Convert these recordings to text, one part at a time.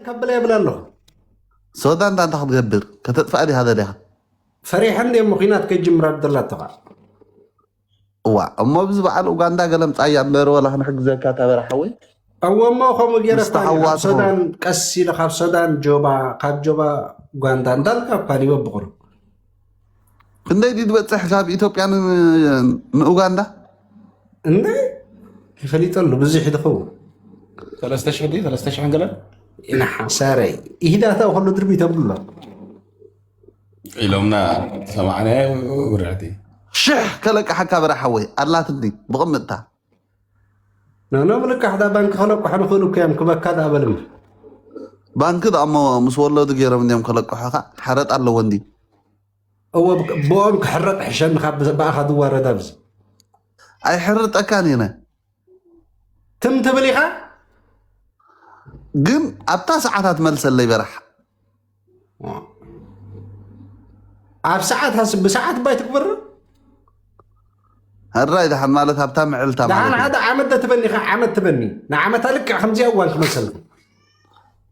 ከብላ የብላ ኣለኹ። ሶዳን እንታ እንታይ ክትገብር? ከተጥፋእ ዲኻ ደሊኻ? ፈሪሐን እንደ እሞ ኲናት ከይጅምራ ደላቶ ከዓ። እዋ እሞ ብዚ በዓል ኡጋንዳ ገለ ምጻያ እምበር ወላ ክንሕግዘካ እታ በረሓ ወይ? እወ እሞ ከምኡ ገይረ ምስ እኳ እኔ፣ ካብ ተሓዋስኹ። ሶዳን ቀስ ኢለ ካብ ሶዳን ጆባ፣ ካብ ጆባ ኡጋንዳ እንዳልካ እኳ እኔ በብቑሩብ። ክንደይ ድዩ ዝበፅሕ ካብ ኢትዮጵያ ን- ንኡጋንዳ? እንደ ይፈሊጠሉ ብዙሕ ይድኸውን። ሰለስተ ሽሕ ድዩ ሰለስተ ሽሕን ገለን ኢና ሓሳረይ ኢሂዳታ ከሎ ድርቢ ተብሎ ኢሎምና ሰማዕናዮ። ብርዕቲ ሽሕ ከለቃሓካ በረሓ ወይ ኣላትኒ ብቕምጥታ ናና ምልቃሕ ዳ ባንክ ከለቁሑ ንኽእሉ እኮ እዮም ክበካ ዳ በልም። ባንክ ዳሞ ምስ ወለዱ ገይሮም እንዲዮም ከለቅሑኻ ሓረጥ ኣለዎ እንዲ እወ ብኦም ክሕረጥ ሕሸኒ ካብ ብኣኻ ዝዋረድ ኣብዚ ኣይሕርጠካን ኢነ ትም ትብል ኢኻ ግን ኣብታ ሰዓታት መልሰለይ በራሕ ኣብ ሰዓት ሃስ ብሰዓት ባይ ትግብር ሕራይ ደሓን ማለት ኣብታ ምዕልታ ደሓን ማለት ሓደ ዓመት ደ ትበኒ ኢኻ ዓመት ትበኒ ንዓመታ ልክዕ ከምዚኣ እዋን ክመሰልኩ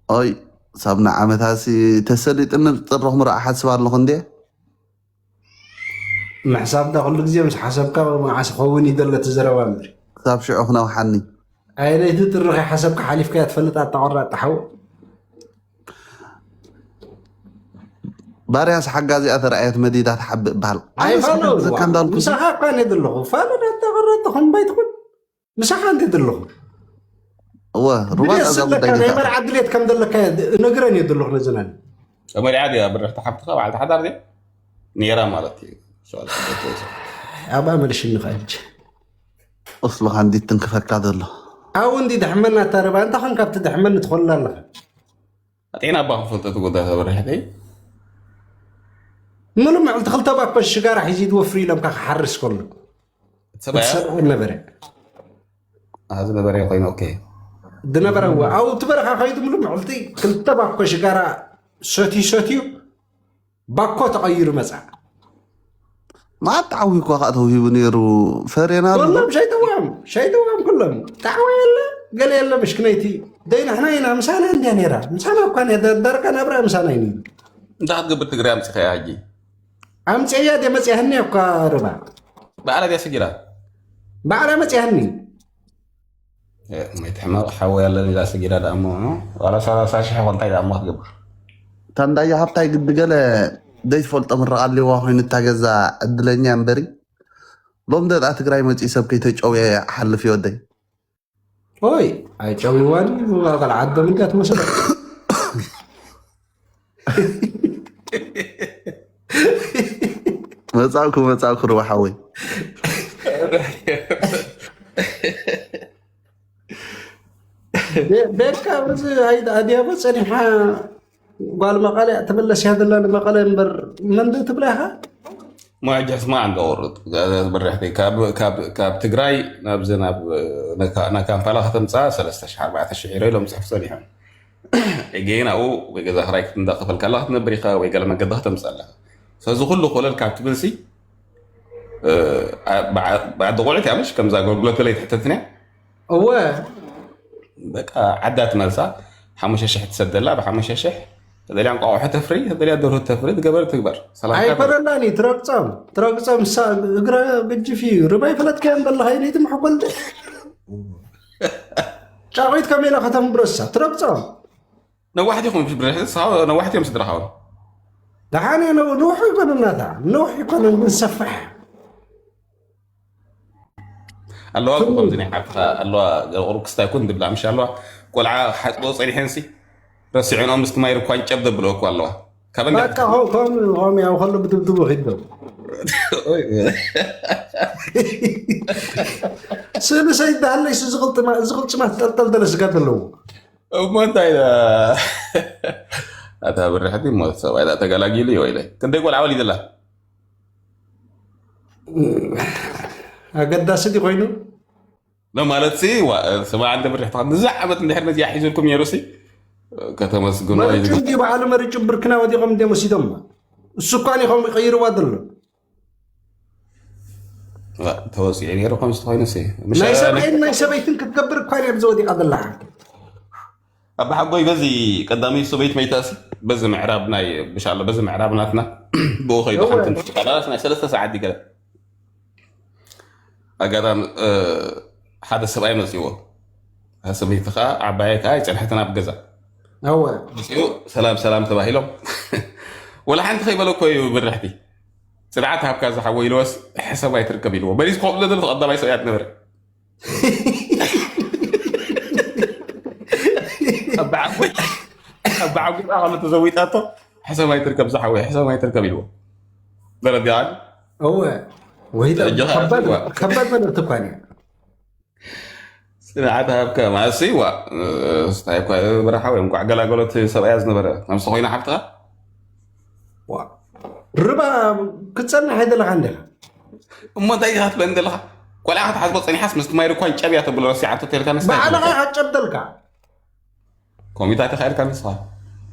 ኦይ ሳብ ንዓመታሲ ተሰሊጥኒ ጥርኹም ረኣ ሓስብ ኣለኹ እንዴ ምሕሳብ ዳ ኩሉ ግዜ ምስ ሓሰብካ መዓስ ክኸውን እዩ ዘሎ እቲ ዘረባ እምበር ክሳብ ሽዑ ክነውሓኒ ኣየነይቲ ጥሪ ከይሓሰብካ ሓሊፍካያ ትፈልጥ ኣታ ቆራጥ ሓው ባርያስ ሓጋ እዚኣ ተረኣየት መዲዳ ትሓብእ በሃል ኣነ ሰብ ኣይፋለውን ክሕግዘካ እንዳልኩ ምሳኻ እኳ እኔ ዘለኹ ፋለድ ኣታ ቆራጥ ትኹን ባይ ትኹን ምሳኻ እንዴ ዘለኹ እወ ሩባ ብደስ ጣዛ ዝብለካ ጉዳይ ናይ ጌታ መርዓ ድሌት ከም ዘለካ እነግረን እየ ዘለኹ ነዝናን መሪዓ ድያ ብርሕቲ ሓፍትኻ በዓልቲ ሓዳር ድያ ነይራ ማለት እዩ። ሰዋል ክደት ወይሰ ኣብኣ መልሽኒ ኸእጅ ቁስልኻ እንዲ ትንክፈካ ዘሎ ኣብኡ እንዲ ደሕመና ታረባ እንታ ኸን ካብቲ ደሕመኒ ትኾላ ኣለኻ ጤና ኣባ ክፈልጠ ትጎዳ ተበርሕተይ ምሉእ መዕልቲ ክልተ ባኮ ሽጋራ ሒዙ ዝወፍር ኢሎምካ ክሓርስ ከሎ እቲ ሰብኣያ ትሰብኣን ነበረ ኣዚ ነበረ ኮይኑ ኦኬ ዝነበረ እዋ ኣብኡ እቲ በረኻ ከይዱ ምሉእ መዕልቲ ክልተ ባኮ ሽጋራ ሰትዩ ሰትዩ ባኮ ተቐይሩ መፃ ማዓት ተዓዊኳ ከዓ ተውሂቡ ነይሩ ፈሬና ኣሎ ኩሎም ሸይጥዎም ሸይጥዎም ኩሎም ጣዕዋ የለ ገለ የለ ምሽክነይቲ ደይ ንሕና ኢና ምሳና እንድያ ነይራ ምሳና እኳ ነይራ ደረቀ ናብራ ምሳና እዩ ነይሩ እንታይ ክትገብር ትግራይ ኣምፅኸያ ሕጂ ኣምፅያ ደ መፅያህኒ እኳ ርባ በዓላ ድያ ስጊራ ባዕላ መፅያህኒ ማይት ሕመቕ ሓወይ ኣለኒ ኢላ ስጊራ ደኣ እሞ ዋላ ሰላሳ ሽሕ ኮንታይ ደኣ እሞ ክትገብር እታ እንዳያ ሃብታይ ግዲ ገለ ዘይትፈልጦ ምረቕ ኣለዋ ኮይኑ እታ ገዛ ዕድለኛ እምበሪ ሎም ደጣ ትግራይ መፂኡ ሰብ ከይተጨውየ ሓልፍ ይወደይ ኦይ ኣይጨውይዋን ዋቀል ዓዶም እንዳ ትመስል መጻእኩ መጻእኩ ርባ ሓወይ ቤካ እዚ ኣድያቦ ፀኒሓ ጓል መቐለ ትምለስ እያ ዘላ ንመቐለ እምበር መን ዶ ትብላ ኢኻ ማጃ ስማዕ እንዶ ቁርጥ ብርሕቲ ካብ ትግራይ ናብዚ ናብ ካምፓላ ከተምፅኣ ሰለስተ ሽሕ ኣርባዕተ ሽሕ ኢሮ ኢሎም ፅሕፍ ፀኒሖም እጌ ናብኡ ወይ ገዛ ክራይ እንዳኸፈልካ ኣላ ክትነብር ኢኻ ወይ ገለ መገዲ ከተምፅእ ኣለኻ ሰዚ ኩሉ ኮለል ካብ ትብልሲ ብዓዲ ቆልዑት እያ ምሽ ከምዚ ኣገልግሎት ገለ ኣይትሕተትን እያ እወ በቃ ዓዳ ትመልሳ ሓሙሽተ ሽሕ ትሰደላ ብሓሙሽተ ሽሕ ተደልያ እንቋቑሖ ተፍሪ ተደልያ ደርሆ ተፍሪ ትገበር ትግበር ሰላም ኣይኮነላኒ ትረግፆም ትረግፆም እሳ እግረ ግጅፍ እዩ ርባ ይፈለጥካዮም ዘለኻ ኢለይቲ መሕጎል ጫቒት ከመይ ኢላ ከተንብሮ እሳ ትረግፆም ነዋሕቲ ይኹን ብርሕ ነዋሕቲ እዮም ስድራኻ እውን ደሓን ነውሕ ይኮነናታ ነውሕ ይኮነን ግን ሰፍሕ ኣለዋ እኮ ከምዚ ናይ ሓቅኻ ኣለዋ ገለ ቁሩብ ክስታይ ኩን ዝብላ ምሽ ኣለዋ ቆልዓ ክሓጥቦ ፀኒሐንሲ ረሲዐንኦም ምስቲ ማይ ርኳን ጨብ ዘብልኦ እኮ ኣለዋ ካበን በቃ ሆ- ሆም ሆም ያው ከሎ ብድብድቡ ኺዶ ስእሊ ሰይዳሃለይ ዝቕልፅማ ዝቕልፅማ ዝጠልጠል ደለ ስጋ ዘለዎ እሞ እንታይ ኣታ ብርሕቲ እሞ ሰብኣይ ተገላጊሉ እዩ ወይለ ክንደይ ቆልዓ ወሊድላ ኣገዳሲ ድዩ ኮይኑ ሎ ማለት ሲ ሰብዓ እንደ ብርሕቲ ንዛ ዓመት እንድሕር ነዚኣ ሒዙልኩም ነይሩ ሲ ከተመስግኖ መርጩ እንዲ በዓሉ መርጩ ብርክና ወዲቖም እንደ ወሲዶም እሱ እኳ ኒኸም ይቐይርዋ ዘሎ ተወፂዑ ነይሩ ከምዚ ተኮይኑ ሲ ናይ ሰብኣይን ናይ ሰበይትን ክትገብር እኳ ነብዚ ወዲቓ ዘላ ኣባሓጎይ በዚ ቀዳመይ ሰበይት መይታሲ በዚ ምዕራብ ናይ ብሻሎ በዚ ምዕራብ ናትና ብኡ ከይዱ እወ። ሓንቲ ምሽቃላስ ናይ ሰለስተ ሰዓት ይገለ ኣጋጣሚ ሓደ ሰብኣይ መፅዎ ሰበይቲ ከዓ ዓባየ ከዓ ይፀንሐትን ኣብ ገዛ እወ። መፅኡ ሰላም ሰላም ተባሂሎም ወላ ሓንቲ ከይበለ እኮ እዩ ብርሕቲ ፅንዓት ሃብካ ዝሓወ ኢልወስ ሕሰብ ኣይትርከብ ኢልዎ መሊስ ከብሎ ዘሎ ተቐዳማይ ሰብኣይ ትነበረ ኣበዓጎይ ኣበዓጎይ ከሎ ተዘዊጣቶ ሕሰብ ኣይትርከብ ዝሓወይ ሕሰብ ኣይትርከብ ኢልዎ ተረዲኣኒ እወ ወይ ደ- እጆኻ ከባድ ያዝዋ። ከባድ መልእክቲ እኳ እያ ፅንዓት ሃብካ ማእሲ ዋ ስታይ እኳ በረሓ ወይ እንኳዕ ገላገሎት ሰብኣያ ዝነበረ ከምስ ኮይና ሓፍትኻ ዋ፣ ርባ ክትፀንሕ ኣይደለካ እንዲኻ እሞ እንታይ ኢኻ ትበኒ ዘለኻ ቆልዓ ክትሓስቦ ፀኒሓስ ምስቲ ማይ ርኳን ጨብያ ተብሎ ረሲዓቶ ተልካ ንስታይ ባዕልኻ ትብለካ? ኢኻ ጨብደልካ ኮሚታት ኢኻ ኢልካ ንስኻ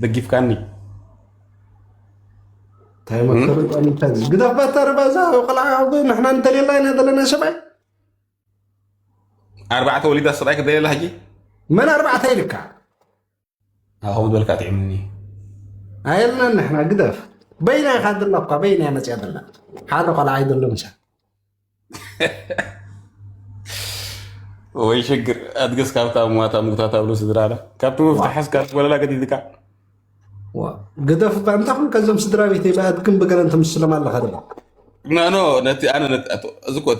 ደጊፍካኒ እንታይ መከሩ ጠሚታት ግደፍ ባታ ርባ እዛ ቆልዓ ንሕና እንተሌላ ኢና ዘለና ሰብኣይ ኣርባዕተ ወሊዳ ሰብኣይ ክደለላ ሕጂ መን ኣርባዕተ ኢልካ ኣኸም ዝበልካ ጥዕምኒ ኣየልናን ንሕና ግደፍ በይና ኢኻ ደላ እኳ በይና እያ መፅያ ደላ ሓደ ቆልዓ ኣይደሎ ምሳ ወይ ሽግር ኣድግስ ካብታ ሟታ ምግታት ኣብሉ ስድራና ካብቲ ምፍትሓስ ካብ ወለላ ገዲድካ ግደፍ እባ እንታይ ኮን ከዞም ስድራ ቤተይ ብኣድግን ብገለን ትምስሎም ኣለኻ ድማ ናኖ ነቲ ኣነ እዚ ኮ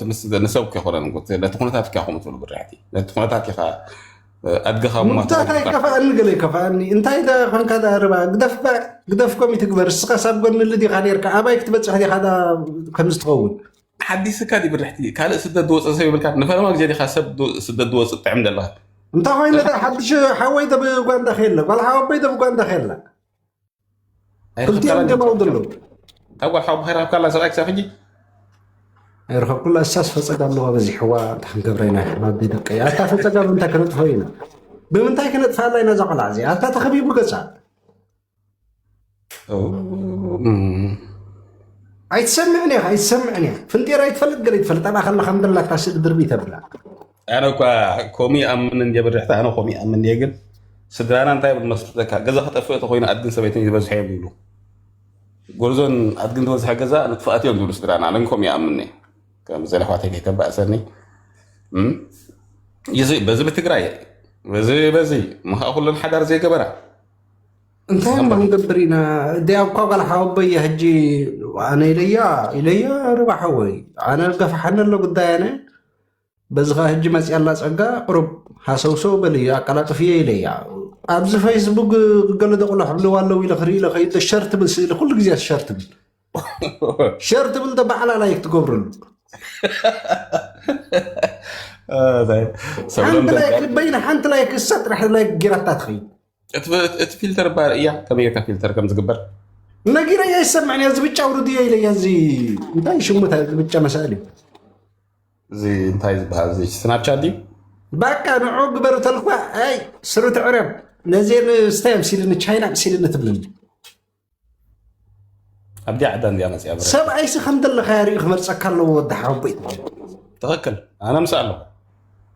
ንሰብ ከይኮነን ነቲ ኩነታት ካ ከምኡ ትብል ብርሕቲ ነቲ ኩነታት ኢኻ ኣድግኻ ምጉታት ኣይከፋኣኒ ገለ ይከፋኣኒ እንታይ ዳ ኮንካ ዳ ርባ ግደፍ ባ ግደፍ ኮም ይትግበር እስኻ ሳብ ጎኒ ልዲኻ ነርካ ኣባይ ክትበፅሕ ዲኻ ዳ ከምዚ ትኸውን ሓዲስካ ዲ ብርሕቲ ካልእ ስደት ዝወፀ ሰብ ይብልካ ንፈለማ ግዜ ዲኻ ሰብ ስደት ዝወፅእ ጥዕም ዘለኻ እንታይ ኮይነ ዳ ሓድሽ ሓወይ ደብ ጓንዳ ከየለ ጓል ሓወበይ ደብ ጓንዳ ከየለ ክልቲኦም ደማው ዘለዉ ካብ ጓል ሓወቦ ከይረኸብካላ ሰብኣይ ክሳብ ሕጂ ኣይረኸብኩላ እሳስ ፈፀጋ ኣለዋ በዚሕዋ እንታይ ክንገብረ ኢና ኣሕዋት ደቀይ ኣታ ፈፀጋ ብምንታይ ክነጥፎ ኢና ብምንታይ ክነጥፋላ ኢና እዛ ቆልዓ እዚ ኣታ ተኸቢቡ ገፃ ኣይትሰምዕን ኢኻ ኣይትሰምዕን ኢኻ ፍንጢር ኣይትፈልጥ ገለ ይትፈልጥ ኣብኣ ከላ ከም ደላታ ስእሊ ድርቢ ተብላ ኣነ እኳ ኮሚ ኣምን እንደ ብርሕቲ ኣነ ኮሚ ኣምን እየ ግን ስድራና እንታይ ብል መስለካ ገዛ ክጠፍእ ተኮይኑ ኣድግን ሰበይትን ዝበዝሐ እዮም ይብሉ ጎርዞን ኣድግን ዝበዝሐ ገዛ ንጥፍኣት እዮም ዝብሉ ስድራና ኣነ ኮሚ ኣምን እየ ከም ዘለ ኣሕዋተይ ከይተባእሰኒ በዚ ብትግራይ በዚ በዚ ምኻ ኩለን ሓዳር ዘይገበራ እንታይ እሞ ክንገብር ኢና እዲኣ እኳ ጓል ሓወቦይ እያ ሕጂ ኣነ ኢለያ ኢለያ ርባ ሓወይ ኣነ ገፋሓኒ ኣሎ ጉዳይ ኣነ በዚ ከዓ ሕጂ መፅያ ኣላ ፀጋ ቅሩብ ሃሰውሰው በል እዩ ኣቀላጥፍዮ ኢለያ ኣብዚ ፌስቡክ ገለ ደቁሎ ሕብልዋ ኣለዉ ኢለ ክርኢ ኢለ ከይደ ሸር ትብል ስእሊ ኩሉ ግዜ ሸር ትብል ሸር ትብል ዶ ባዕላ ላይክ ትገብረሉ ሓንቲ ላይክ በይና ሓንቲ ላይክ እሳ ጥራሕ ላይክ ጌራታ ትኸይድ እቲ ፊልተር ባር እያ ከመይ ጌርካ ፊልተር ከም ዝግበር ነጊረ እያ ይሰማዕን እያ ዝብጫ ውርድ እያ ኢለ እያ እዚ እንታይ ሽሙታ ዝብጫ መሳእል እዩ እዚ እንታይ ዝበሃል እዚ ስናፕቻት ድዩ ባቃ ንዑ ግበር ተልኳ ኣይ ስሩ ትዕረብ ነዚ ስታይ ምሲልኒ ቻይና ምሲልኒ ትብልኒ ኣብዚኣ ዓዳ እንዲያ መፅያ ብረ ሰብኣይሲ ከም ዘለካ ሪኡ ክመርፀካ ኣለዎ ወዲ ሓቦይ ትኽክል ኣነ ምስ ኣለኹ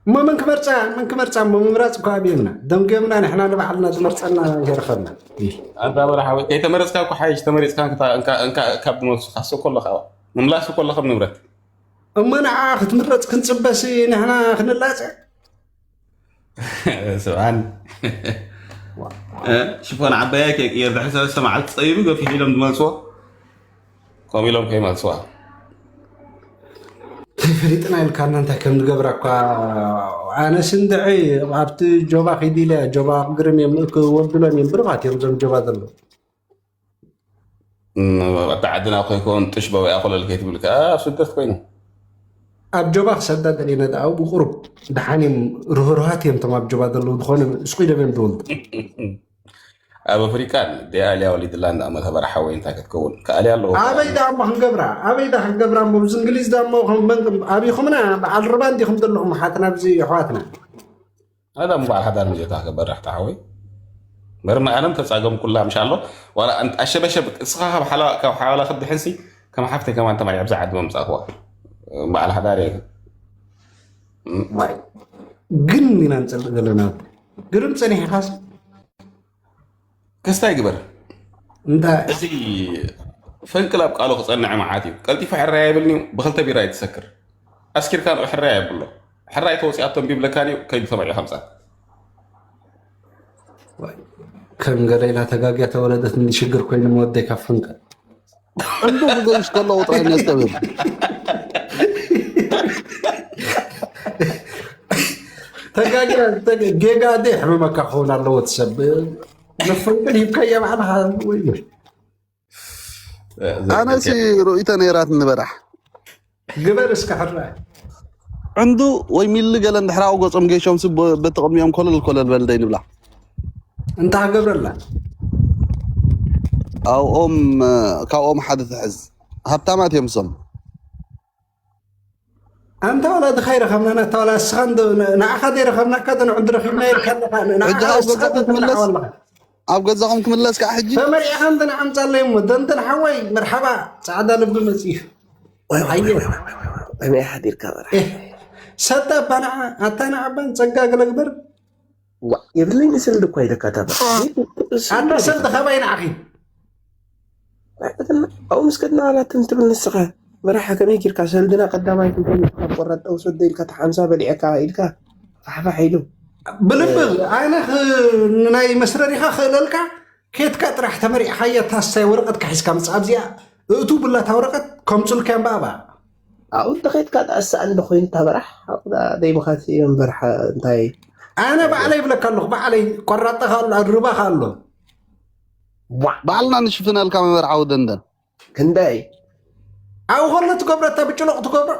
እሞ መን ክመርፃ መን ክመርፃ እሞ ምምራፅ እኮ ኣብየና ደንጎምና ንሕና ንባዕልና ዝመርፀና ይረኸብና ኣንታ በረሓ ከይተመረፅካ እኮ ሓይሽ ተመሪፅካ ካብ ዝመልሱ ካሶ ከሎ ከዓ ምምላስ ከሎ ከም ንብረት እሞ ንዓ ክትምረፅ ክንፅበሲ ንሕና ክንላፀ ስብሓን ሽፎን ዓባያ ከይቅየር ድሕሪ ሰለስተ መዓልቲ ፀይሩ ገፊሕ ኢሎም ዝመልስዎ ከምኡ ኢሎም ከይመልስዋ ፈሊጥና ኢልካና እንታይ ከም ዝገብራ እኳ ኣነስ እንድዒ ኣብቲ ጆባ ኪዲ ኢለ ጆባ ክግርም እዮም ክወብሎም እዮም ብሩኻት እዮም ዞም ጆባ ዘለዉ ኣታ ዓድና ኮይኮን ጥሽ በበያ ኮለል ከይትብል ከዓ ኣብ ስደት ኮይኑ ኣብ ጆባ ክሰዳ ደሊና ደኣ ብቁሩብ ደሓን እዮም ርህሩሃት እዮም ቶም ኣብ ጆባ ዘለዉ ዝኾነ ስቁ ኢሎም እዮም ዝወልዱ ኣብ ኣፍሪቃ ደኣ ኣልያ ወሊድላ እንዳ መተበራ ሓወይ እንታይ ክትከውን ከኣልያ ኣለዎ ኣበይ ዳ እሞ ክንገብራ ኣበይ ዳ ክንገብራ እሞ ብዚ እንግሊዝ ዳ እሞ ኣብይኹምና በዓል ርባ እንዲኹም ዘለኹም ሓትና ብዚ ኣሕዋትና ኣነ ዳ ምባል ሓዳር ምጀታ ከበርሕ ተሓወይ መርመ ኣለም ተጻገም ኩላ ምሻሎ ዋላ ኣንት ኣሸበሸብ እስኻ ካብ ሓላ ካብ ሓላ ክድሕንሲ ከም ሓፍተይ ከማን ተማሪ ኣብዚ ዓዲ መምጻእክዋ በዓል ሓዳር እየ ግን ኢና ንጸልእ ዘለና ግርም ጸኒሕካስ ክስታይ ግበር። እንታይ እዚ ፈንቅል ኣብ ቃሉ ክጸንዕ መዓት እዩ። ቀልጢፉ ሕራይ ኣይብልን እዩ። ብክልተ ቢራ ይትሰክር። ኣስኪርካ ንዑ ሕራይ የብሎ። ሕራይ ተወፂኣቶ እምቢ ይብለካን እዩ። ከይዱ ተባዒ ከምፃ ከም ገለ ኢላ ተጋግያ ተወለደት እንዲ ሽግር ኮይኑ መወደይ ካብ ፈንቅል እንዶ ክገይሽ ከለዉ ጥራይ ነስተብል ተጋግያ ተገ- ጌጋ ደ ሕመመካ ክኸውን ኣለዎ ትሰብ ንፈንቅል ሂብካያ ባዕልኻ ወይ ኣነሲ ርእይተ ነይራት ንበራሕ ግበር እስከ ሕራ ዕንዱ ወይ ሚሊ ገለ እንድሕር ኣብኡ ገጾም ገይሾም ስ በተቐሚኦም ኮለል ኮለል በል ደይ ንብላ እንታይ ገብረላ ኣብኦም ካብኦም ሓደ ትሕዝ ሃብታማት እዮም ሶም ኣንታ ዋላ ድኻ ይረኸብና ናታ ዋላ እስኻ ንዓኻ ዘይረኸብናካ ንዕንዲ ረኺብና ኢልካ ኣለኻ ሕጂ ኣብ ገዛኹም ትምለስ ኣብ ገዛኹም ትምለስ ከዓ ሕጂ ተመሪዕኻ እንተ ንዓምፃለይ እሞ ደንተን ሓወይ መርሓባ ፃዕዳ ልቢ መፅዩ ኣየ ከመይ ሓዲርካ በራ ሰጣ ኣባ ንዓ ኣታ ንዓባን ፀጋ ገለግበር ዋ የብለይ ንስልዲ እኳ ኢለካ ታባ ኣታ ሰልዲ ካባይ ንዓኺ ኣብኡ ምስ ከድና ኣላትን ትብል ንስኻ መራሓ ከመይ ጌርካ ሰልድና ቀዳማይ ትንተን ካብ ቆራጣ ውሰዶ ኢልካ ተሓምሳ በሊዐካ ኢልካ ፋሕፋሕ ኢሉ ብልቢ ኣነ ኽ- ንናይ መስረሪኻ ክእለልካ ኬትካ ጥራሕ ተመሪዕኻዮ ታሳይ ወረቐትካ ሒዝካ ምፅእ ኣብዚኣ እእቱ ብላታ ወረቐት ከምፁልካ እምበኣባ ኣብኡ እንተኸይድካ ዳኣሳ እንዶ ኮይኑ ታበራሕ ኣብኡ ደይምኻት እዮም በርሓ እንታይ ኣነ ባዕለይ ይብለካ ኣለኹ ባዕለይ ቆራጠኻ ኣሎ ኣድርባኻ ኣሎ ባዕልና ንሽፍነልካ መመርዓዊ ደንደን ክንደይ ኣብኡ ከሎ ትገብረታ ብጭሎቕ ትገብሮ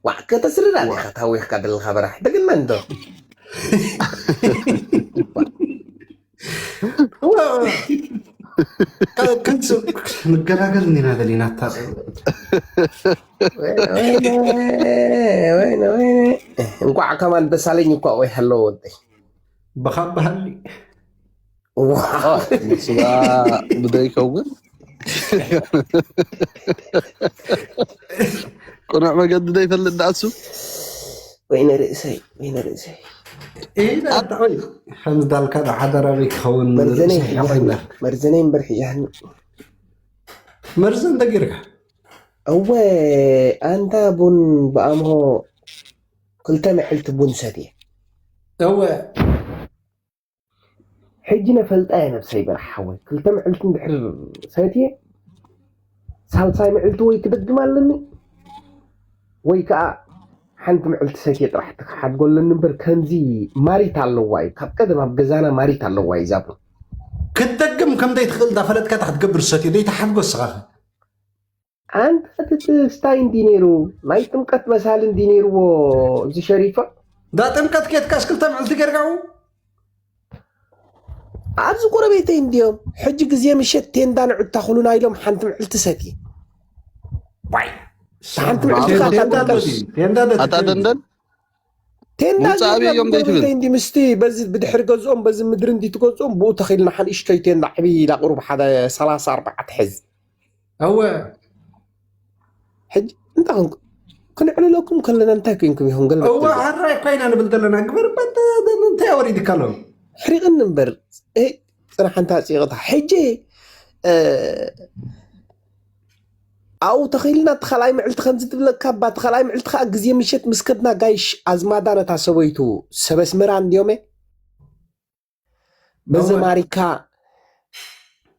ዋዕ ከተስርዳ ዲኻ ታዊኽካ ደለኻ በራሕ ደግመ እንዶ ክንሱ ንገላገል እንዲና ደሊና እታ ወይነ ወይነ ወይነ ወይነ እንኳዕ ከማን ደሳለኝ እኳ ወይ ሃለዎ ወደይ ብኻብ ባህሊ ስጋ ብደይከውን ቅኑዕ መገዲ ደይፈልጥ ዳእሱ ወይነ ርእሰይ ወይነ ርእሰይ ከምዚ ዳልካ ዶ ሓደራ በይ ክኸውን መርዘነይ ርእሰይ ሓቆይና መርዘነይ እምበር ሒዛኒ መርዘ እንተጌርካ እወ ኣንታ ቡን ብኣምሆ ክልተ መዕልቲ ቡን ሰትየ እወ ሕጂ ነፈልጣ እየ ነብሰይ በራሕ ሓወይ ክልተ መዕልቲ እንድሕር ሰትየ ሳልሳይ መዕልቲ ወይ ክደግም ኣለኒ ወይ ከዓ ሓንቲ መዕልቲ ሰትየ ጥራሕ ትክሓድጎ ኣለኒ እምበር ከምዚ ማሪት ኣለዋ እዩ ካብ ቀደም ኣብ ገዛና ማሪት ኣለዋ እዩ ዛቡ ክትደግም ከም ዘይትኽእል እንዳፈለጥካ እታ ክትገብር ዝሰትዮ ዘይትሓድጎ እስኻ ኣንታ እቲ ስታይ እንዲ ነይሩ ናይ ጥምቀት መሳሊ እንዲ ነይርዎ እዚ ሸሪፋ እንዳ ጥምቀት ኬትካስ ክልተ ምዕልቲ ጌርካው ኣብዚ ጎረቤተይ እንዲዮም ሕጂ ግዜ ምሸት ቴንዳ ንዑ ታኹሉና ኢሎም ሓንቲ ምዕልቲ ሰቲ ዋይ ሓንቲ ምዕልቲ ቴንዳ ካብ ኣለዎ ጥምቀት ድዩ? ኣታ ደንደን ቴንዳ ውፅእ ኣበይ እዮም ዘይትብል? እንዲ ምስቲ በዚ ብድሕሪ ገዝኦም በዚ ምድሪ እንዲ ትገዝኦም ብኡ ተኺልና ሓንእሽቶይ ቴንዳ ዕብይ ኢላ ቁሩብ ሓደ ሰላሳ ኣርባዕተ ሕዝ እወ ሕጂ እንታይ ኮንኩ? ክንዕልለኩም ከለና እንታይ ኮንኩም ኢኹም? ገለ እወ ሕራይ እኳ ኢና ንብል ዘለና ግበር እባ እንታይ ወሪድካ ኣሎ ሕሪቕኒ እምበር እ፣ ፅናሕ ሓንቲ ኣፅይቕታ ሕጂ እ፣ ኣብኡ ተኸይልና እቲ ካልኣይ ምዕልቲ ከምዚ ትብለካ እባ እቲ ካልኣይ ምዕልቲ ከዓ ግዜ ምሸት ምስ ከድና ጋይሽ ኣዝማዳ ነታ ሰበይቱ ሰበስመራ እንድዮመ በዚ እወ። ማሪካ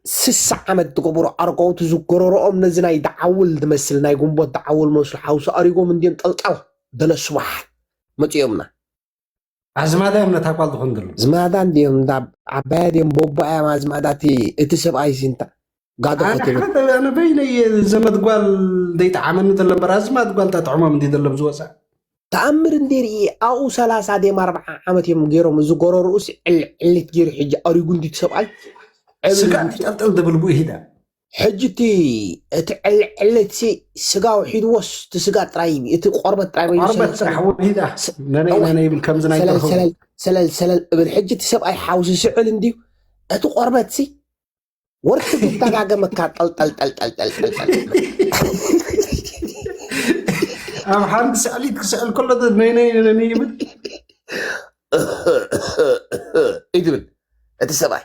ስሳ ዓመት ዝገበሩ ኣርጋውቲ ዝጎረርኦም ነዚ ናይ ደዓውል ዝመስል ናይ ጉንቦት ደዓውል መስሉ ሓውሲ ኣሪጎም እንድዮም ጠልጠል ደለ ስባሕ መፅኦምና ኣዝማዳ እዮም ነታ ጓል ዝኾን ዘሎ ዝማዳ እንድዮም እንዳ ዓባያ ድዮም ቦቦ እዮም ኣዝማዳ እቲ እቲ ሰብኣይ ሲንታ ጋዶ ኣነ ክትብል ሓደ ኣነ በይነይ ዘመድ ጓል ዘይጠዓመኒ ዘሎ እምበር ኣዝማድ ጓል ተጥዕሞም እንዲ ዘሎ ዝወፃ ተኣምር እንዴ ርኢ ኣብኡ ሰላሳ ድዮም ኣርባዓ ዓመት እዮም ገይሮም እዚ ጎረርኡስ ዕልዕሊት ገይሩ ሕጂ ኣሪጉ እንዲ እቲ ሰብኣይ ዕብል ስጋ እንዲ- ጠልጠል ዝብል ብኡ ሂዳ ሕጂ እቲ እቲ ዕልዕሊት ሲ ስጋ ውሒድዎስ እቲ ስጋ ጥራይ እቲ ቆርበት ጥራይ ወይ ቆርበት ሰለል- ስራሕ ውሒዳ ነነይ ነነይ ይብል ከምዚ ናይ ሰለል ጥርሑ ሰለል ሰለል ሰለል እብል ሕጂ እቲ ሰብኣይ ሓውሲ ስዕል እንድዩ እቲ ቆርበት ሲ ወርቂ ዝደጋገመካ ጠልጠልጠልጠልጠልጠልጠል ኣብ ሓንቲ ስዕሊት ክስዕል ከሎ ነይ ነይ ነይ ይብል እዩ ትብል እቲ ሰብኣይ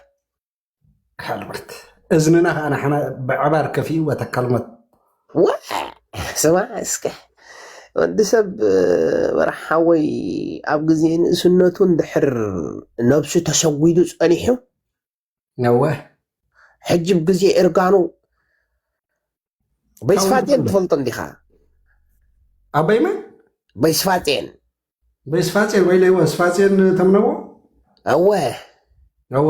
ካልመት እዝንና ከዓ ንሕና ብዕባር ከፊእዎ ተካልመት። ዋ ስማ እስከ ወዲ ሰብ ወርሓወይ ኣብ ግዜ ንእስነቱ እንድሕር ነብሱ ተሰጒዱ ጸኒሑ ነወ ሕጂ ብግዜ እርጋኑ በይስፋጤን ትፈልጦ እንዲኻ ኣበይመ በይስፋጤን በይስፋጼን ወይ ለይወ ስፋጼን ተምነዎ እወ ነወ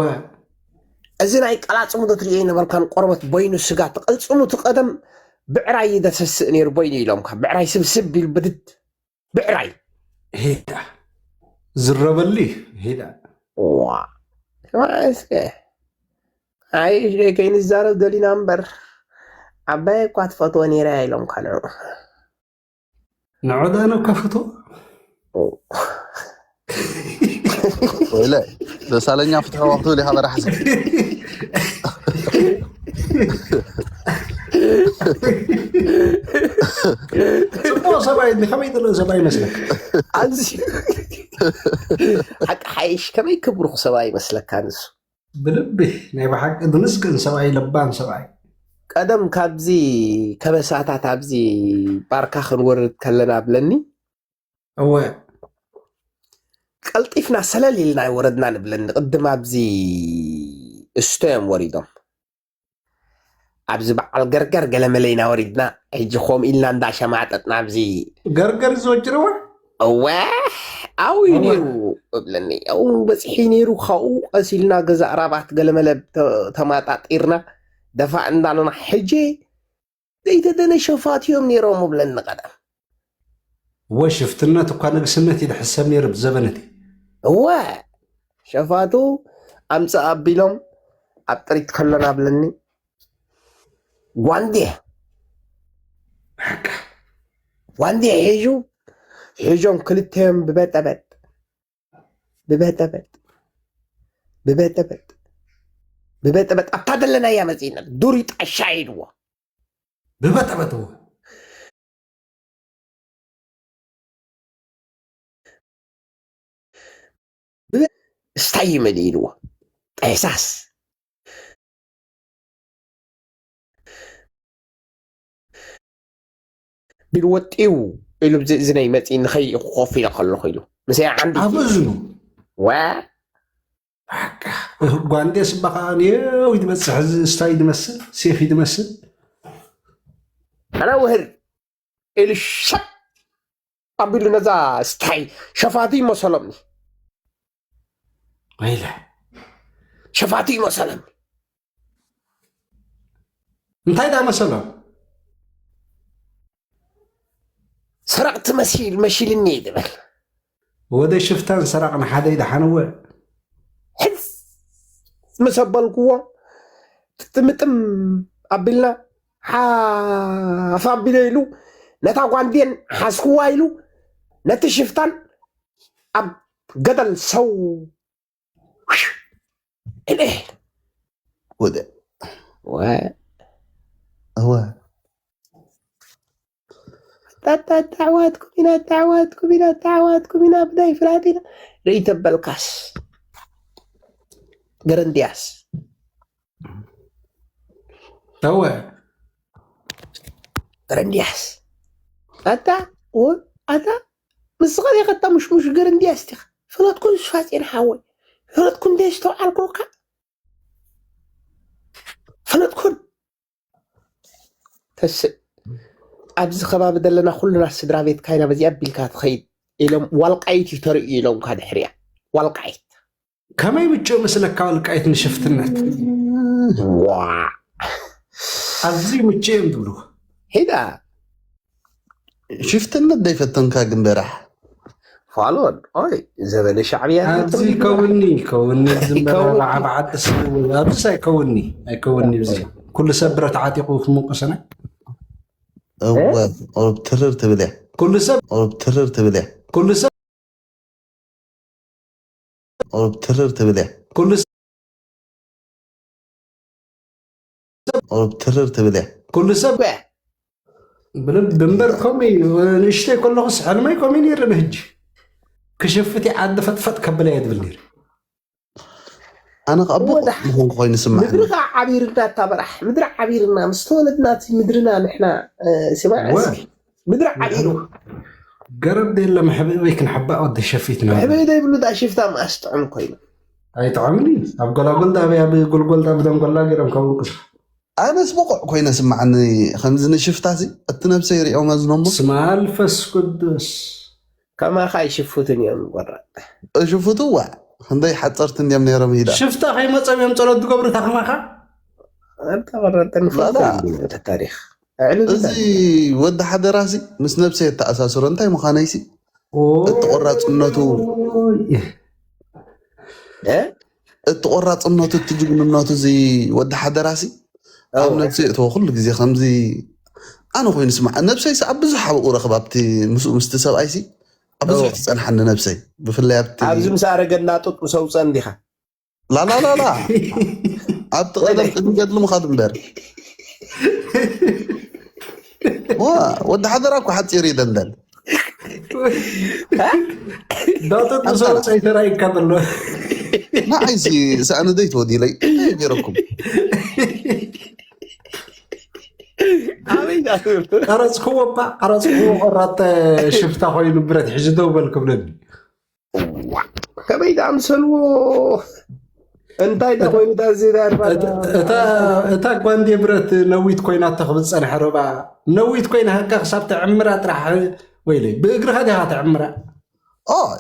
እዚ ናይ ቀላጽሙ ዶ ትርእዮ ይነበርካን ቆርበት በይኑ ስጋ ተቐልጽሙ እቲ ቀደም ብዕራይ ደሰስእ ነይሩ በይኑ ኢሎምካ ብዕራይ ስብስብ ቢል ብድድ ብዕራይ ሄዳ ዝረበሊ ሄዳ ዋ ስማ እስከ ኣይ ደይ ከይንዛረብ ደሊና እምበር ዓባይ እኳ ትፈትዎ ነይረ ኢሎምካ ንዑ ንዑ ዳነ ከፍቶ ወይለ ደሳለኛ ፍትሐዋ ክትብል ኢኻ በራሕ ሰብ ጽቡቕ ሰብኣይ ከመይ ዘሎ ሰብኣይ ይመስለካ ኣዝዩ ሓቂ ሓይሽ ከመይ ክብሩኽ ሰብኣይ ይመስለካ ንሱ ብልቢ ናይ ብሓቂ ዝምስገን ሰብኣይ ለባም ሰብኣይ ቀደም ካብዚ ከበሳታት ኣብዚ ባርካ ክንወርድ ከለና ብለኒ እወ ቀልጢፍና ሰለል ኢልና ኣይወረድና ንብለኒ ቅድም ኣብዚ እስቶ እዮም ወሪዶም ኣብዚ በዓል ገርገር ገለመለ ኢና ወሪድና ሕጂ ከምኡ ኢልና እንዳሸማጠጥና ኣብዚ ገርገር ዝወጅርዋ እወ ኣው እዩ ነይሩ እብለኒ ኣው በፂሒ ነይሩ ካብኡ ቀስ ኢልና ገዛ ራባት ገለመለ ተማጣጢርና ደፋ እንዳለና ሕጂ ዘይተደነ ሸፋት እዮም ነይሮም እብለኒ ቀደም እወ ሽፍትነት እኳ ንግስነት እዩ ዝሕሰብ ነይሩ ብዘበነቲ እወ ሸፋቱ ኣምፅእ ኣቢሎም ኣብ ጥሪት ከሎና ብለኒ ጓንዴ ጓንዴ ሒዙ ሒዞም ክልተዮም ብበጠበጥ ብበጠበጥ ብበጠበጥ ብበጠበጥ ኣብታ ዘለናያ መፅእና ዱር ጣሻ ኢልዎ ብበጠበጥዎ ስታይ ይመል ኢልዎ ጠሳስ ቢል ወጢው ኢሉ እዚ ናይ መፂ ንኸይ ኮፍ ኢለ ከለኹ ኢሉ ምስ ዓንዲ ኣብ እዝኑ ወ ጓንዴ ስባ ከዓ ኔው ይትበፅሕ እዚ ስታይ ይመስል ሴፍ ይትመስል ኣነ ውህድ ኢሉ ሸጥ ኣቢሉ ነዛ ስታይ ሸፋቱ ይመሰሎም ወይለ ሸፋቱ ይመሰሎም እንታይ ዳ መሰሎም ሰረቕቲ መሲል መሲልኒ እዩ ዝብል ወደ ሽፍታን ሰራቕን ሓደ ይደሓንወ ሕዝ ምስ ኣበልክዎ ትጥምጥም ኣቢልና ሓፍ ኣቢለ ኢሉ ነታ ጓንዴን ሓዝክዋ ኢሉ ነቲ ሽፍታን ኣብ ገደል ሰው እለ ወደ ወ እወ ታታ ኣታዕዋትኩም ኢና ኣታዕዋትኩም ኢና ኣታዕዋትኩም ኢና ብናይ ፍላጥ ኢና ርእይ ተበልካስ ገረንድያስ ተወ ገረንድያስ ኣታ ወ ኣታ ምስኻ ዲኻ እታ ምሽሙሽ ገረንድያስ ዲኻ ፈለጥኩን ስፋጼን ሓወይ ፈለጥኩን እንደ ዝተውዓልኩካ ፈለጥኩን ተስእ ኣብዚ ከባቢ ዘለና ኩሉና ስድራ ቤትካ ኢና በዚኣ ኣቢልካ ትኸይድ ኢሎም ዋልቃይት እዩ ተርእዩ ኢሎምካ ድሕሪያ ዋልቃይት ከመይ ምችኡ መስለካ ወልቃይት ንሽፍትነት ዋ ኣብዚ ምችኡ እዮም ዝብሉ ሄዳ ሽፍትነት ዘይፈተንካ ግን በራሕ ፋሎን ኦይ ዘበነ ሻዕብያ ኣብዚ ከውኒ ከውኒ ዝምበረባዓ ብዓዲ ሰብ ኣብዚ ኣይከውኒ ኣይከውኒ እዚ ኩሉ ሰብ ብረት ዓጢቑ ክምንቀሰና እወ ቁሩብ ትርር ትብል እያ ኩሉ ሰብ ቁሩብ ትርር ትብል እያ ኩሉ ሰብ ቁሩብ ትርር ትብል እያ ኩሉ ሰብ ቁሩብ ትርር ትብል እያ ኩሉ ሰብ ብልብ ብንበር ከምኡ እዩ ንእሽተይ ከለኹስ ሕልመይ ከምኡ ነይረ ንህጂ ክሽፍት ዓዲ ፈጥፈጥ ከብለ እየ ዝብል ነይረ ኣነ ከዓ ብቑዕ ምኾንኩ ኮይኑ ስማዕ። ምድሪ ከዓ ዓቢርና፣ እታ በራሕ ምድሪ ዓቢርና፣ ምስ ተወለድና እቲ ምድርና ንሕና፣ ስማዕ እስኪ። ምድሪ ዓቢሩ። ገረብ ደለ መሕብኢ ወይ ክንሕባእ ወዲ ሸፊት ነው። መሕብኢ ዘይብሉ ዳ ሽፍታ ማስጥዑም ኮይኑ። ኣይጥዑምኒ። ኣብ ጎላጎል ዳ ኣብ ጎልጎል ዳ ብደንጎላ ገይሮም ከምኡ ቅስ ኣነስ ብቑዕ ኮይነ ስማዕኒ። ከምዚ ንሽፍታሲ እቲ ነብሰይ ሪኦ መዝኖሞ። ስማል ፈስ ቅዱስ። ከማኻ ኣይሽፉትን እዮም ቆራጥ። ሽፉቱ ዋ ክንደይ ሓፀርቲ እንዲዮም ነይሮም ሂዳ። ሽፍታ ከይመፀም እዮም ፀሎት ዝገብሩ እታ ከማኻ። ኣንታ ቆራጥ ንፈልጥ ታሪኽ። ኣዕሉ እዚ ወዲ ሓደራሲ ምስ ነብሰይ የተኣሳስሮ እንታይ ምዃነይሲ እቲ ቆራፅነቱ እቲ ቆራፅነቱ እቲ ጅግንነቱ እዚ ወዲ ሓደራሲ ኣብ ነብሲ እተወ ኩሉ ግዜ ከምዚ ኣነ ኮይኑ ስማዕ ነብሰይ ኣብ ብዙሕ ሓብኡ ረኽብ ኣብቲ ምስኡ ምስቲ ሰብኣይሲ ኣብ ብዙሕ ትፀንሓኒ ነብሰይ ብፍላይ ኣብቲ ኣብዚ ምስ ኣረገና ጡጥ ምስ ኣውፀን ዲኻ ላላላላ ኣብቲ ቀደም ቅድሚ ገድሊ ምኻድ እምበር ወዲ ሓደራ እኮ ሓፂር ይደንደን ዳጡጥ ምሰው ፀይተራይካ ዘሎ ንዓይሲ ሰኣነ ደይ ተወዲለይ እንታይ ገይረኩም ኣበይ ዳ ቀረፅክዎ እባ ቀረፅክዎ ቆራጥ ሽፍታ ኮይኑ ብረት ሕዚ ደው በል ክብለኒ ከመይ ዳ ምሰልዎ እንታይ ዳ ኮይኑ ዳ እዚ ዳ እርባ ዳ እታ እታ ጓንዴ ብረት ነዊት ኮይና ተኽብል ፀንሐ ሮባ ነዊት ኮይና ሃካ ክሳብ ተዕምራ ጥራሕ ወይለይ ብእግርኻ ዲኻ ተዕምራ ኦይ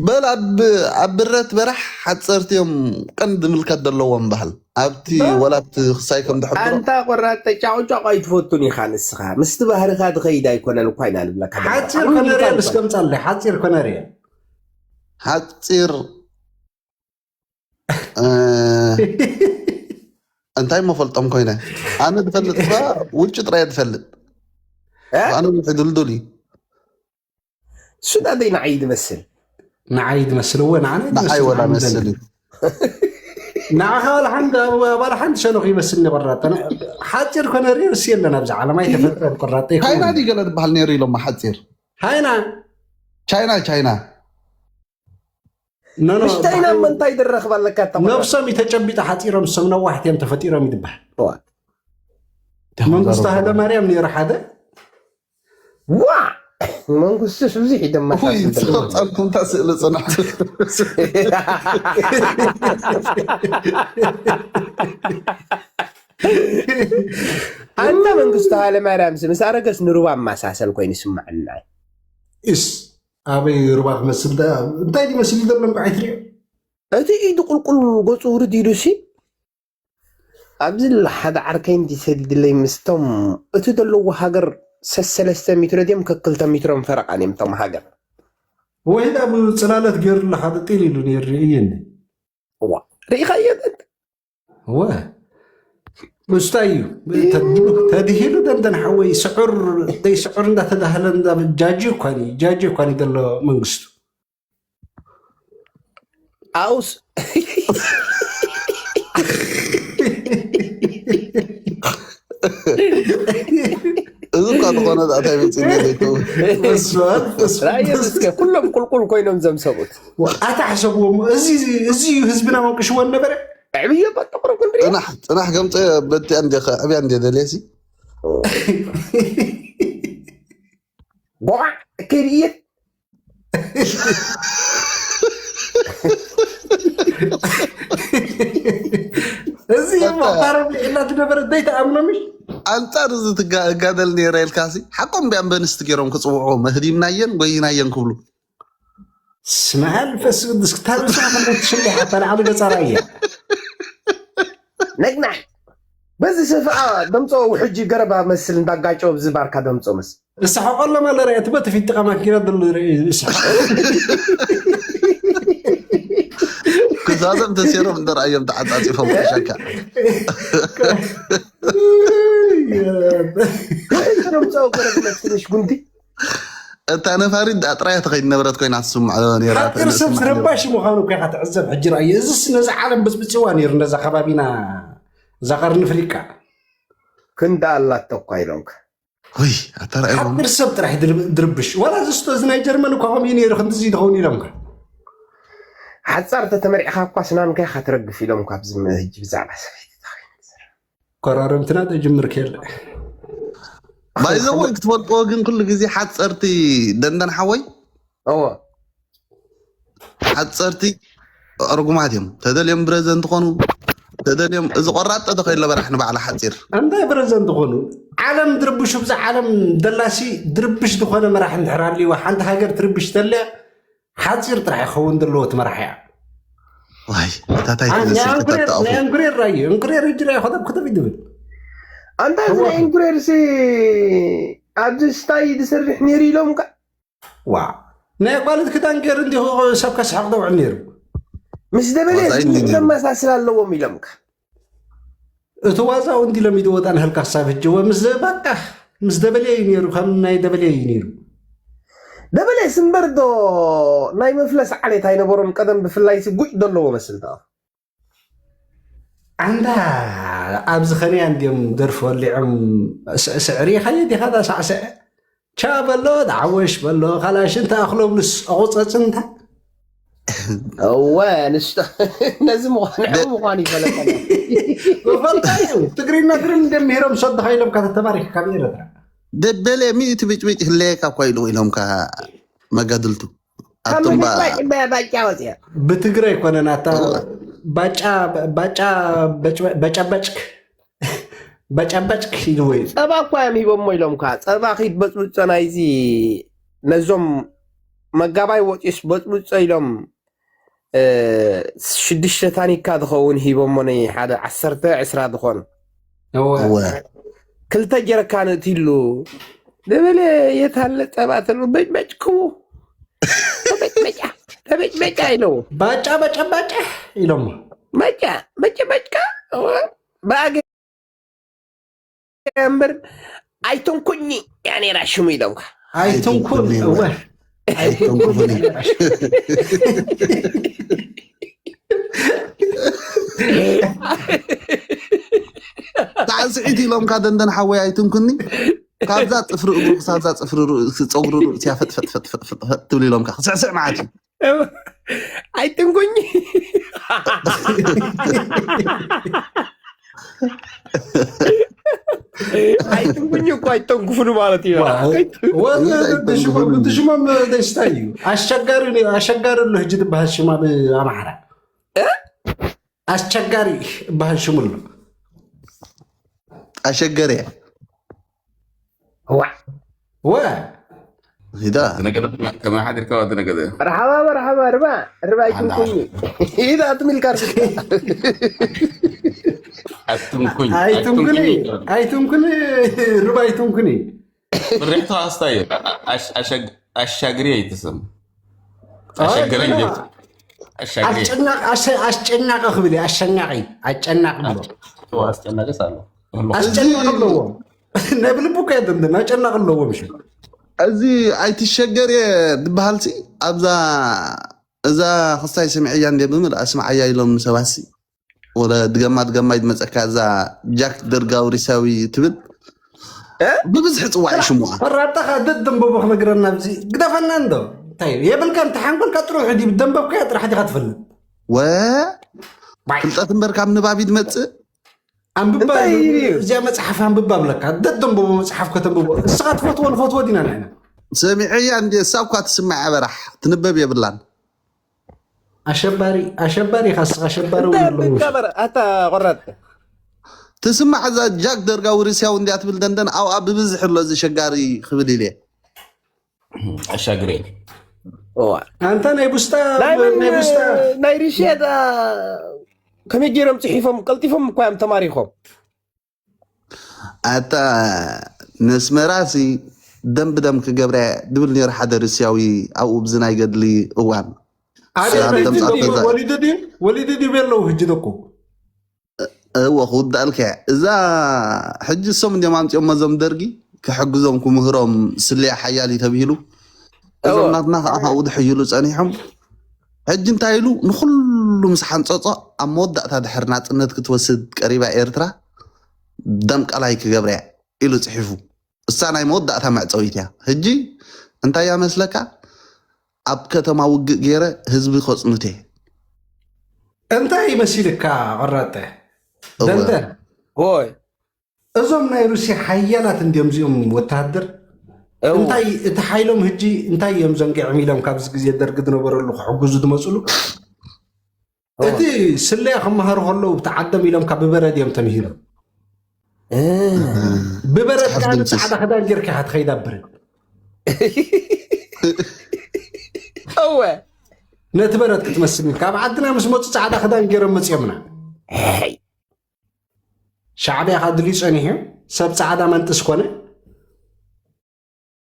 በል ኣብ ኣብ ብረት በራሕ ሓፀርቲ እዮም ቀንዲ ምልከት ዘለዎም ባህል ኣብቲ ወላ ኣብቲ ክሳይ ከም ዝሕብሮ ኣንታ ቆራጥ ተጫውጫቕ ኣይትፈቱን ኢኻ ንስኻ ምስቲ ባህርኻ ትኸይድ ኣይኮነን እኳ ኢና ንብለካ ዘለና። ሓፂር ኮነ ርየ ምስ ከምፃለይ ሓፂር ኮነ ርየ ሓፂር እንታይ መፈልጦም ኮይነ ኣነ ዝፈልጥ እኳ ውጭ ጥራየ ዝፈልጥ ኣነ ውሕይ ድልዱል እዩ እሱ ናደይ ንዓይ ዝመስል ንዓይ ዝመስል እወ ንዓና ንዓይ ወላ መስል እዩ ንዓኻ ዋላ ሓንቲ ዋላ ሓንቲ ሸነኹ ይመስል ነበራ ሓፂር ኮነ ርእስ የለን ኣብዚ ዓለም ኣይተፈጥረን ቆራጠ ቻይና ድዩ ገለ ዝበሃል ነይሩ ኢሎማ ሓፂር ሃይና ቻይና ቻይና ምሽተይና እሞ እንታይ ድረኽብ ኣለካ ተቆ ነብሶም እዩ ተጨቢጡ ሓፂሮም ዝሰም ነዋሕቲ እዮም ተፈጢሮም እዩ ዝበሃል እዋ መንግስቱ ሃይለማርያም ነይሩ ሓደ ዋ መንግስቱስ ብዙሕ እዩ ደማሳስል ዝነበረ። ጸብጻብኩም እታ ስእሊ ጽናሕ ኣንታ መንግስቱ ሃይለማርያምስ ምስ ኣረገስ ንሩባ መሳሰል ኮይኑ ይስምዓና እዩ። እስ ኣበይ ሩባ ክመስል ዳ እንታይ ድመስል ዘሎ እንኳ ኣይትሪኦ እቲ ኢዱ ቁልቁል ገፁ ውርድ ኢሉ ሲ ኣብዚ ሓደ ዓርከይ እንዲ ሰዲድለይ ምስቶም እቲ ዘለዎ ሃገር ሰሰለስተ ሚትሮ ድዮም ከክልተ ሚትሮም ፈረቓን እዮም ቶም ሃገር ወሒድ ኣብ ፅላለት ገይሩሉ ሓደ ጢል ኢሉ ነይሩ ርእየኒ ዋ ርኢኻዮ እወ ምስታይ እዩ ተድሂሉ ተድሂሉ ደንደን ሓወይ ስዑር ደይ ስዑር እንዳተዳህለ ጃጂ እኳን እዩ ጃጂ እኳን እዩ ዘሎ መንግስቱ ኣውስ እዚ እኳ ዝኾነ ዛእታይ መፅእ ዘይከውን ኩሎም ቁልቁል ኮይኖም ዘምሰቡት ኣታ ሕሰብዎ እዚ እዩ ህዝብና መንቅሽዎ ነበረ ዕብዮ በጥቁር ክንሪኦ ፅናሕ ከምፀ በቲያ እንደ ዕብያ እንደ ደልየሲ ቦዓ ከይድእየት እዚ መፋረሚ እናትነበረ ዘይተኣምኖ ምሽ ኣንፃር እዚ ትጋደል ነይረ ኢልካሲ ሓቆም ቢኣንበንስቲ ገይሮም ክፅውዑ መህዲምናየን ጎይናየን ክብሉ ስምዓ መንፈስ ቅዱስ ክታብ ንስኻ ከም ትሽሊ ሓታ ንዓሊ ገጻ ራእያ ነግናሕ በዚ ስፍኣ ደምጾ ውሕጂ ገረባ መስል እንዳጋጨው ብዚ ባርካ ደምጾ መስ እስሓቆሎም ኣለ ርኣየ ትበ ተፊጥቃ ማኪና ደሎ ርእ እስሓቅ ክዛዘም ተሴሮም እንደ ርኣዮም ተዓጻጺፎም ተሸካ ደምጾ ገረብ መስልሽ ጉንቲ እታ ነፋሪት ደኣ ጥራይ ተኸይድ ነበረት ኮይና ትስምዖ ነይራ። ሓፂር ሰብ ትርባሽ ምዃኑ እኮ ኢኻ ትዕዘብ። ሕጂ ረኣዮ፣ እዚስ ነዛ ዓለም በፅቢፅዋ ነይሩ፣ ነዛ ከባቢና፣ እዛ ቀርኒ ኣፍሪቃ። ክንዳ ኣላቶ እኳ ኢሎምካ። ውይ፣ ኣታ ረኣዮም። ሓፂር ሰብ ጥራሕ ድርብ-፣ ድርብሽ። ዋላ እዚ ስቶ፣ እዚ ናይ ጀርመን እኳ ከምኡ እዩ ነይሩ፣ ክንድዚ ይኸውን ኢሎምካ። ሓጻር ተተመሪዕካ እኳ ስናንካ ኢኻ ትረግፍ ኢሎም ካብ ዝም ህጂ ብዛዕባ ሰበይቲ ኮራረምትና ተጅምር ከለ ባይዘወይ ክትፈልጥዎ ግን ኩሉ ግዜ ሓፀርቲ ደንደን ሓወይ እዎ ሓፀርቲ ርጉማት እዮም። ተደልዮም ብረዘንት ትኾኑ ተደልዮም እዚ ቆራጠ ተኸይሎ በራሕ ንባዕላ ሓፂር እንታይ ብረዘንት ትኾኑ ዓለም ድርብሹ ብዛ ዓለም ደላሲ ድርብሽ ዝኾነ መራሕ እንድሕር ኣልዋ ሓንቲ ሃገር ትርብሽ ተለ ሓፂር ጥራሕ ይኸውን ዘለዎ ትመራሕ እያ ዋይ ታታይ ትመስል ክተጣፉ ናይ እንኩሬር ራዩ እንኩሬር እጅ ራዩ ከተብ ከተብ ይድብል ኣንታ እዚ ናይ እንኩሬር ሲ ኣብዚ ስታይ ዝሰርሕ ነይሩ ኢሎም ካ ዋ ናይ ጓልት ክዳን ገይሩ እንዲኹ ሰብ ከስሕቕ ደውዕል ነይሩ ምስ ደበሌ ዋዛይ ነይሩ። ዘመሳስል ኣለዎም ኢሎም ካ እቲ ዋዛው እንዲ ሎም ይድወጣ ንህልካ ክሳብ ህጂ ወ ምስ በቃ ምስ ደበሌ እዩ ነይሩ ከም ናይ ደበሌ እዩ ነይሩ ደበሌ ስምበር ዶ ናይ መፍለስ ዓሌት ኣይነበሮን ቀደም ብፍላይ ሲ ጉጭ ዘለዎ መስል ዳ ኣንታ ኣብዚ ኸነያ እንዲዮም ደርፊ ወሊዖም ስዕስዕ ሪኢኻዮ ዲኻ ዳ ሳዕስዐ ቻ በሎ ዳዓወሽ በሎ ካላሽን ተኣኽሎም ንስ ኣቑፀፅንታ እወ ንስቶ ነዚ ምዃን ዕቡ ምዃን ይፈለጠና ፈልጣ እዩ ትግርኛ ግርን እንደምሄሮም ሰድኻ ኢሎም ካተተባሪክ ካብ ኤረትራ ደበሌ ሚእቲ ብጭብጭ ህለየካ እኳ ኢሉ ኢሎምካ መጋድልቱ ኣቶም ባጫ ወፅያ ብትግረ ኣይኮነን ኣታ ባጫ ባጫ በጨበጭክ በጨበጭክ ኢልዎ እዩ ፀባ እኳ እዮም ሂቦሞ ኢሎም ካ ፀባ ኪድ በፅብፀ ናይዚ ነዞም መጋባይ ወፂስ በፅብፀ ኢሎም እ፣ ሽዱሽተ ታኒካ ዝኸውን ሂቦሞ ናይ ሓደ ዓሰርተ ዕስራ ዝኾኑ እወ እወ ክልተ ጀረካን እትሉ ደበለ የታለ ፀባ ተሉ በጭበጭ ክቡ ተበጭበጫ ተበጭበጫ ኢለዎ ባጫ በጨባጫ ኢሎሞ መጫ መጨበጭካ ብኣገ እምበር ኣይተንኩኝ እያ ነይራ ሽሙ ኢሎምካ ኣይትንኩን ኣይትንኩን እወ ኣይተንኩን ሳዕስዒት ኢሎምካ ደንደን ሓወይ ኣይትንኩኒ ካብዛ ፅፍሪ እግሩ ክሳብዛ ፅፍሪ ርእሲ ፀጉሪ ርእሲ ፈጥፈጥፈጥፈጥፈጥ ትብል ኢሎምካ ክስዕስዕ ማለት እዩ ኣይትንኩኝ ኣይትንኩኝ እኮ ኣይተንኩፍሉ ማለት እዩ ትሽሞም ደስታ እዩ ኣሸጋሪ ኣሎ ህጂ ትበሃል ሽማ ብኣምሓራ ኣስቸጋሪ እበሃል ሽሙ ኣሎ ኣሸገረ ዋ ወ ሂዳ ተነገደ ከመይ ሓዲርካ ተነገደ መርሓባ መርሓባ ርባ ርባ ኣይትንኩኝ ኢዳ ትሚልካ ኣትንኩኝ ኣይትንኩኒ ኣይትንኩኒ ርባ ኣይትንኩኒ ብርሕቶ ኣስታ እዩ ኣሻግሪ ኣይትስም ኣሸገረ ኣሻግሪ ኣስጨናቂ ክብል ኣሸናቂ ኣጨናቂ ብሎ ኣስጨናቂስ ኣሎ ኣስጨናቂ ኣለዎም ናይ ብልቡ ከየድምድም ኣጨናቂ ኣለዎም ሽ እዚ ኣይትሸገር እየ ዝበሃል ሲ ኣብዛ እዛ ክስታይ ስምዐያ እንደ ብምልኣ ስምዓያ ኢሎም ሰባት ሲ ወለ ድገማ ድገማ ይድመፀካ እዛ ጃክ ደርጋዊ ሪሳዊ ትብል ብብዝሒ ፅዋዕ ሽሙኣ ፈራጣኻ ደደንበቦ ክነግረና ኣብዚ ግደፈና እንዶ እንታይ የብልካ እንተ ሓንጎልካ ጥሩሕ ዲ ደንበብካያ ጥራሕ ዲኻ ትፈልጥ ወ ፍልጠት እምበር ካብ ንባብ ይድመፅእ ኣንብባ እዚኣ መፅሓፍ ኣንብባ ብለካ ደደንበቦ መፅሓፍ ከተንብቦ እስኻ ትፈትዎ ንፈትዎ ዲና ንሕና ሰሚዐያ እንዲ እሳ እኳ ትስማዕ በራሕ ትንበብ የብላን ኣሸባሪ ኣሸባሪ ኢኻ እስኻ ኣሸባሪ እውን ኣለዎ ኣታ ቆራጥ ትስማዕ እዛ ጃክ ደርጋዊ ርሲያዊ እንዲያ ትብል ደንደን ኣብኣ ብብዝሒ ኣሎ እዚ ሸጋሪ ክብል ኢለ ኣሻግሬ ኣንታ ናይ ቡስታ ናይ ቡስታ ናይ ሪሽያ ከመይ ገይሮም ፅሒፎም ቀልጢፎም እኳ እዮም ተማሪኾም ኣታ ነስመራሲ ደም ብደም ክገብረ ድብል ነይሩ ሓደ ርስያዊ ኣብኡ ብዚ ናይ ገድሊ እዋን ወሊዱ ድዩ ቤለዉ ህጂ ደቁ እወ ክውዳእልከ እዛ ሕጂ እሶም እንዲም ኣምፅኦም መዞም ደርጊ ክሕግዞም ክምህሮም ስለያ ሓያል እዩ ተብሂሉ እዞም ናትና ከዓ ካብኡ ድሕይሉ ፀኒሖም ሕጂ እንታይ ኢሉ ንኩሉ ምስ ሓንፀፆ ኣብ መወዳእታ ድሕር ናፅነት ክትወስድ ቀሪባ ኤርትራ ደምቀላይ ክገብረያ ኢሉ ፅሒፉ እሳ ናይ መወዳእታ መዕፀዊት እያ ሕጂ እንታይ እያ መስለካ ኣብ ከተማ ውግእ ገይረ ህዝቢ ከፅኑት እየ እንታይ መሲልካ? ቆራጠ እወ። ደንተ ኦይ እዞም ናይ ሩስያ ሓያላት እንዲዮም እዚኦም ወተሃደር እወ። እንታይ እቲ ሓይሎም ህጂ እንታይ እዮም ዘንጊዖም ኢሎም ካብዚ ግዜ ደርግ ዝነበረሉ ክሕግዙ ዝመፅሉ እቲ ስለያ ክመሃሩ ከለዉ እቲ ዓደም ኢሎም ካብ ብበረድ እዮም ተምሂሮም እ፣ ብበረድ ጽሓፍ ከዓ ድምፅስ? ፃዕዳ ክዳን ጌርካ ኢኻ ትኸይድ ኣብ በረድ እወ ነቲ በረድ ክትመስል ኢልካ ኣብ ዓድና ምስ መፁ ፃዕዳ ክዳን ገይሮም መፅኦምና ሄይ ሻዕብያ ከዓ ድልዩ ፀኒሑ ሰብ ፃዕዳ መንጥስ ኮነ